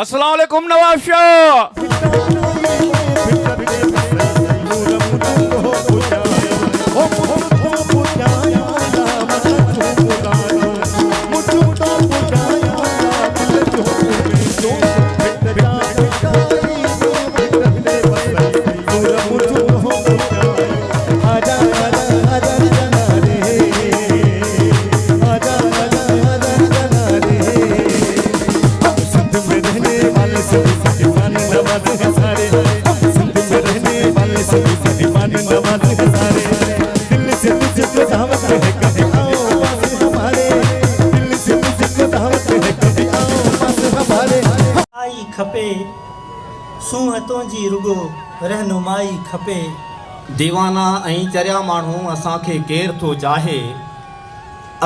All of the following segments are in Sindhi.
اسلام عليڪم نواب شاهه. آئي کپي، سونهن تنهنجي رڳو رهنمائي کپي. ديوانا ۽ چريا ماڻهو اسان کي ڪير ٿو چاهي.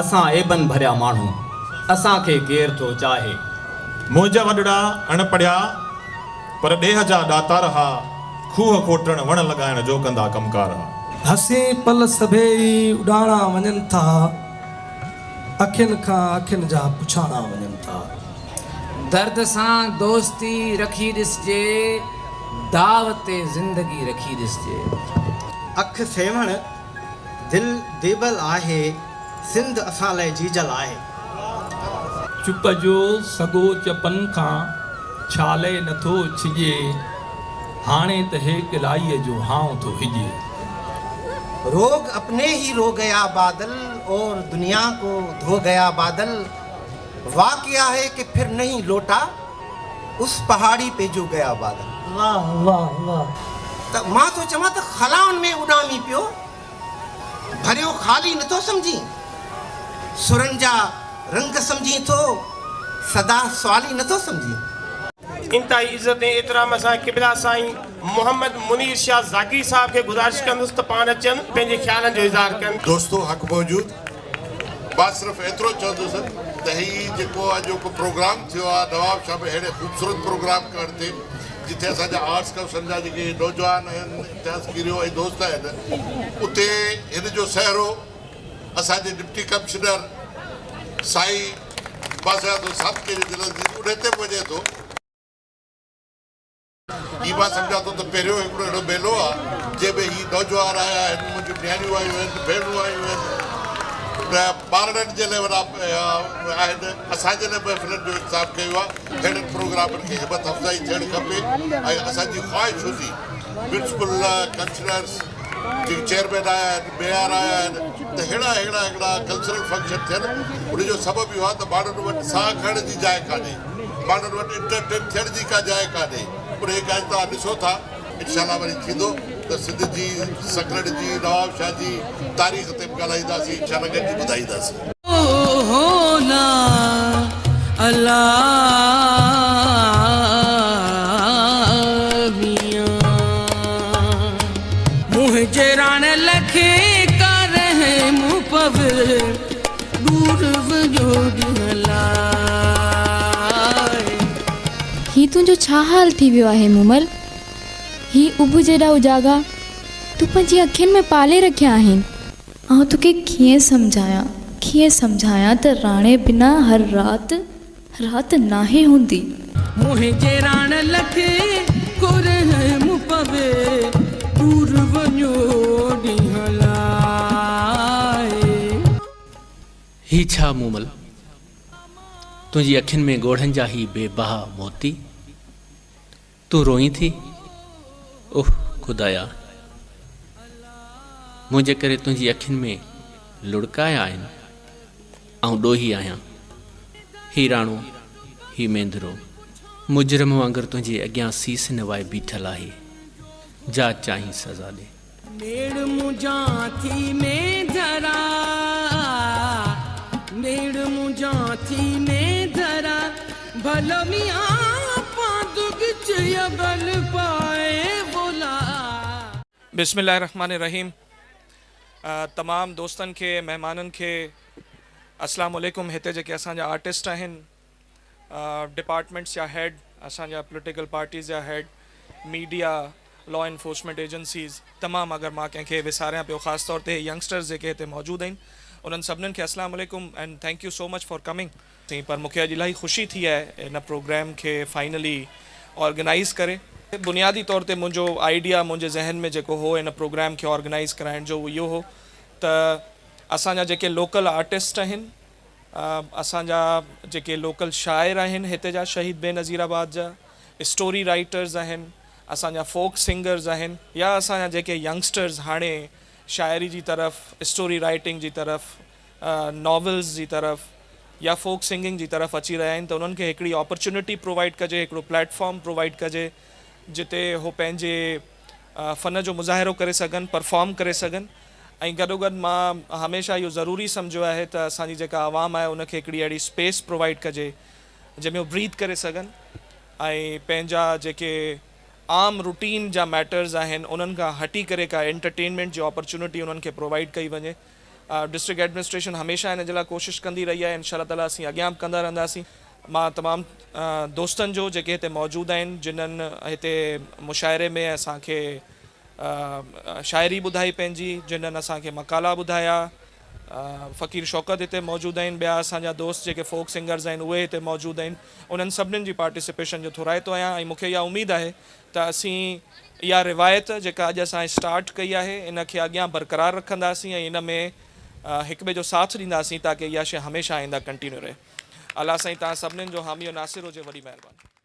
اسان عيبن ڀريا ماڻهو، اسان کي ڪير ٿو چاهي. منهنجا وڏڙا اڻ پڙهيا، پر ڏيهه جا ڏاتار ها، کوهه کوٽڻ، وڻ لڳائڻ جو ڪندا ڪم ڪار ها. حسين پل سڀيئي اڏاڻا وڃن ٿا، اکين کان اکين جا پڇاڻا وڃن ٿا. درد سان دوستي رکي ڏسجي، داء تي زندگي رکي ڏسجي. اک سيوهڻ دل ديبل آهي، سنڌ اسان لئه جيجل آهي. چپ جو سڳو چپن کان ڇالئي نٿو ڇڄي، هاڻي ته هيڪلائيء جو هانء ٿو هڄي. روگ اپني هي رو گيا بادل اور دنيا ڪو ڌو گيا بادل واقعه هي ڪه ڦر نهين لوٽا اس پهاڙي پي جو گيا بادل. واه واه واه. ته مان ٿو چوان ته خلائن ۾ اڏامي پيو، ڀريو خالي نٿو سمجهين، سرن جا رنگ سمجهين ٿو، سدا سوالي نٿو سمجهين. انتهائي عزت ۽ احترام سان قبلا سائين محمد منير شاهه ذاڪري صاحب کي گذارش ڪندس ته پاڻ اچن پنهنجي خيالن جو اظهار ڪن. دوستو حق موجود مان صرف ايترو چوندس ته هي جيڪو اڄوڪو پروگرام ٿيو آهي نواب شاهه ۾ ههڙي خوبصورت پروگرام ڪرڻ تي جتي اسان جا آرٽس ڪائونسل جا جيڪي نوجوان آهن امتياز ڪيريو ۽ دوست آهن اتي هن جو سهرو اسان جي ڊپٽي ڪمشنر سائين باسيادو سابقي جي دل عزيز انهي تي به وڃي ٿو. هي مان سمجهان ٿو ته پهريون هڪڙو اهڙو ميلو آ جنهن ۾ هي نوجوان آيا آهن، منهنجون نياڻيون آيون آهن، ڀيڻون آيون آهن ته ٻارڙن جي لاء وڏا آهن، اسان جي لاء محفلن جو انتظام ڪيو آ، اهڙن پروگرامن کي همت افزائي ٿيڻ کپي ۽ اسان جي خواهش هوندي ميونسپل ڪمشنرس جيڪي چيئرمين آيا آهن، ميئر آيا آهن ته ههڙا ههڙا هڪڙا ڪلچرل فنڪشن ٿين ان جو سبب اهو آ ته ماڻهن وٽ ساهه کڻڻ جي جاء ڪانهي. ماڻهن وٽ انٽرٽين ٿيڻ جي ڪا جاء ڪانهي انهي ڪاڄ توهان ڏسو ٿا انشاء الله وري ٿيندو ته سنڌ جي سڪرنڊ جي نواب شاهه جي تاريخ تي به ڳالهائينداسين انشاء الله گڏجي ٻڌائينداسين. هي تنهنجو ڇا حال ٿي ويو آهي مومل؟ هي اڀ جيڏا اجاڳا تون پنهنجي اکين ۾ پالي رکيا آهن. آئون توکي ڪيئن سمجهايان، ڪيئن سمجهايان ته راڻي بنا هر رات، رات ناهي هوندي. منهنجي راڻ لک ڪرهم پوي، دور وڃو ڏينهن لاء. هي ڇا مومل! تنهنجي اکين ۾ ڳوڙهن جا هي بي بها موتي! تون روئين ٿي؟ اوه خدايا! منهنجي ڪري تنهنجي اکين ۾ لڙڪ آيا آهن. آئون ڏوهي آهيان. هي راڻو، هي مينڌرو، مجرم وانگر تنهنجي اڳيان سيس نوائي بيٺل آهي. جا چاهين سزا ڏي. ميڙ منهنجا ٿي مينڌرا، ميڙ منهنجا ٿي مينڌرا، ڀلو ميان پاند ڳچيء ڳل پائي بولا. بسم الله الرحمٰن الرحيم تمام دوستن کي مهمانن کي اسلام عليڪم هتي جيڪي اسان جا آرٽسٽ آهن ڊپارٽمينٽس جا هيڊ اسان جا پوليٽيڪل پارٽيز جا head media law enforcement agencies تمام اگر مان ڪنهن کي وساريان پيو خاص طور تي ينگسٽرز جيڪي هتي موجود آهن انهن سڀنين کي السلام عليڪم and thank you so much for coming. پر مون کي اڄ الاهي خوشي ٿي آهي ان پروگرام کي فائنلي آرگنائيز ڪري. بنيادي طور تي منهنجو آئيڊيا منهنجي ذهن ۾ جيڪو هو ان پروگرام کي آرگنائيز ڪرائڻ جو اهو اهو هو ته اسان جا جيڪي لوڪل آرٽسٽ آهن اسان جا جيڪي لوڪل شاعر آهن هتي جا شهيد بينظير آباد جا اسٽوري رائيٽرز آهن اسان جا فوڪ سنگرز آهن يا اسان جا جيڪي ينگسٽرز هاڻي شاعري جي طرف اسٽوري رائيٽنگ جي طرف ناولز جي طرف يا فوڪ سنگنگ جي طرف اچي رهيا آهن ته انهن کي هڪڙي آپرچونٽي پرووائيڊ ڪجي هڪڙو پليٽ فارم پرووائيڊ ڪجي جتي هو پنهنجي فن جو مظاهرو ڪري سگهن پرفارم ڪري سگهن ۽ گڏوگڏ مان هميشه اهو ضروري سمجهيو آهي ته اسان جي جيڪا عوام آهي ان کي هڪڙي اهڙي اسپيس پرووائيڊ ڪجي جنهن ۾ هو بريٿ ڪري سگهن ۽ پنهنجا جيڪي عام روٽين جا ميٽرز آهن انهن کان هٽي ڪري ڪا انٽرٽينمينٽ جي آپرچونٽي انهن کي پرووائيڊ ڪئي وڃي. ڊسٽرڪٽ ايڊمنسٽريشن هميشه ان جي لاء ڪوشش ڪندي رهي آهي انشاء الله تعالي اسين اڳيان به ڪندا رهنداسين. مان تمام دوستن جو جيڪي هتي موجود آهن جنهن هتي مشاعري ۾ اسان کي شاعري ٻڌائي پنهنجي جنهن اسان کي مقالا ٻڌايا فقير شوڪت هتي موجود آهن ٻيا اسان جا دوست جيڪي فوڪ سنگرز آهن اهي هتي موجود آهن انهن سڀنين جي پارٽيسپيشن جو ٿورائتو آهيان ۽ مون کي اها اميد آهي ته اسين اها روايت جيڪا اڄ اسان اسٽارٽ ڪئي آهي ان کي اڳيان برقرار رکنداسين ۽ ان ۾ هڪ ٻئي جو ساٿ ڏينداسين تاڪه اها شيء هميشه آئنده ڪنٽينيو رهي. الله سائين توهان سڀنين جو حامي و ناصر هجي وڏي مهرباني.